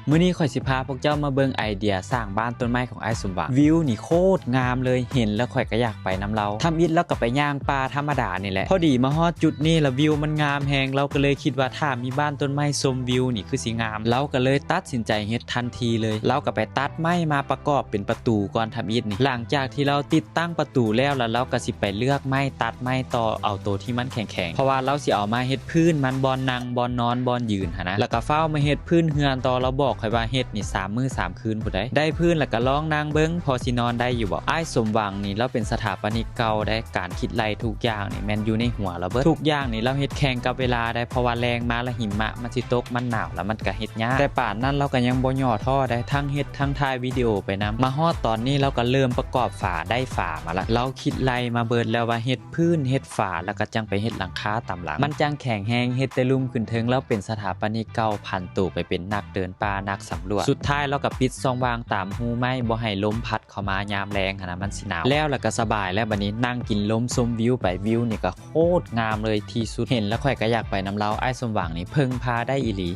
ມື້ນີ້ຂ້ອຍຊິພາພວກເຈົ້າມາເບິ່ງໄອເດຍສ້າງບ້ານຕົ້ນໄມ້ຂອງອ້າຍສົມຫວັງ. ວິວນີ້ໂຄດງາມເລີຍ, ເຫັນແລ້ວຂ້ອຍກໍຢາກໄປນຳລາວ. ທຳອິດລາວກໍໄປຍ່າງປ່າທຳມະດານີ້ແຫຼະ. ພໍດີມາຮອດຈຸດນີ້ລະ ວິວມັນງາມແຮງ, ລາວກໍເລີຍຄິດວ່າຖ້າມີບ້ານຕົ້ນໄມ້ຊົມວິວນີ້ຄືຊິງາມ. ລາວກໍເລີຍຕັດສິນໃຈເຮັດທັນທີເລີຍ. ລາວກໍໄປຕັດໄມ້ມາປະກອບເປັນປະຕູກ່ອນທຳອິດນີ້. ຫຼັງຈາກທີ່ລາວຕິດຕັ້ງປະຕູແລ້ວລະ ລາວກໍຊິໄປເລືອກໄມ້ ຕັດໄມ້ຕໍ່ເອົາໂຕທີ່ມັນແຂງໆ ເພາະວ່າລາວຊິເອົາມາເຮັດພື້ນມັນ ບ່ອນນັ່ງ ບ່ອນນອນ ບ່ອນຢືນຫັ້ນນະ. ແລ້ວກໍຟ້າວມາເຮັດພື້ນເຮືອນຕໍ່. ລາວບອກຂ້ອຍວ່າເຮັດນີ້ສາມມື້ສາມຄືນພຸ້ນໃດ໋. ໄດ້ພື້ນແລ້ວກໍລອງນັ່ງເບິ່ງ ພໍຊິນອນໄດ້ຢູ່ບໍ່? ອ້າຍສົມຫວັງນີ້ລາວເປັນສະຖາປະນິກເກົ່າໃດ໋, ການຄິດໄລ່ທຸກຢ່າງນີ້ແມ່ນຢູ່ໃນຫົວລາວເບິດ. ທຸກຢ່າງນີ້ລາວເຮັດແຂ່ງກັບເວລາໃດ໋, ເພາະວ່າແລງມາລະຫິມະມັນຊິຕົກ ມັນໜາວ ລະມັນກໍເຮັດຍາກ. ແຕ່ປານນັ້ນລາວກໍຍັງບໍ່ຫຍໍ້ທໍ້ໃດ໋, ທັງເຮັດທັງຖ່າຍວິດີໂອໄປນຳ. ມາຮອດຕອນນີ້ລາວກໍເລີ່ມປະກອບຝາ, ໄດ້ຝາມາລະ. ລາວຄິດໄລ່ມາເບິດແລ້ວວ່າເຮັດພື້ນ ເຮັດຝາ ແລ້ວກໍຈັ່ງໄປເຮັດຫຼັງຄາຕາມຫຼັງ ມັນຈັ່ງແຂງແຮງ. ເຮັດແຕ່ລຸ່ມຂຶ້ນເທິງ. ລາວເປັນສະຖາປະນິກເກົ່າ ຜັນໂຕໄປເປັນນັກເດີນປ່າ ນັກສຳຫຼວດ. ສຸດທ້າຍລາວກໍປິດຊ່ອງວ່າງຕາມຮູໄມ້ ບໍ່ໃຫ້ລົມພັດເຂົ້າມາຍາມແລງຫັ້ນນະ, ມັນຊິໜາວ. ແລ້ວລະກໍສະບາຍແລ້ວ, ບັດນີ້ນັ່ງກິນລົມຊົມວິວໄປ. ວິວນີ້ກໍໂຄດງາມເລີຍ, ທີ່ສຸດ. ເຫັນລະຂ້ອຍກໍຢາກໄປນຳລາວ. ອ້າຍສົມຫວັງນີ້ເພິ່ງພາໄດ້ອີ່ຫຼີ.